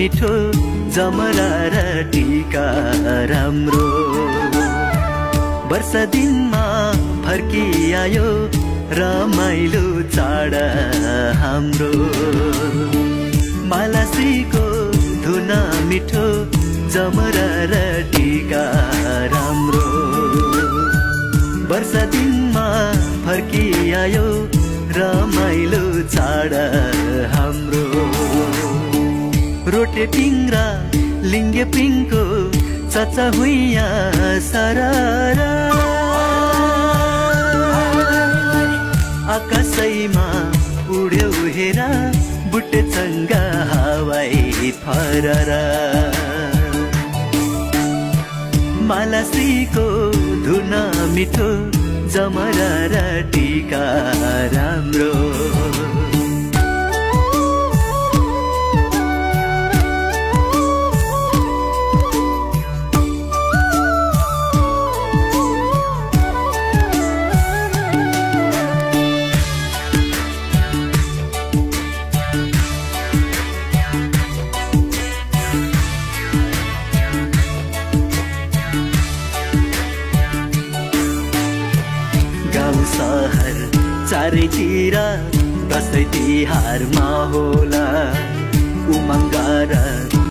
मिठो जमरा र टीका राम्रो वर्ष दिनमा फर्किआयो रमाइलो चाड हाम्रो मालाश्रीको धुन मिठो जमरा र टीका राम्रो वर्ष दिनमा फर्किआयो रमाइलो चाड हाम्रो रोटे पिङ्रा लिङ्गे पिङको चचा हुइया सररा आकाशैमा उड्यो हेरा बुट्टे चङ्गा हवाई फररा मालाश्रीको धुन मिठो जमरा र टीका राम्रो सहर चारैतिर दसैँ तिहारमा होला उमङ्ग र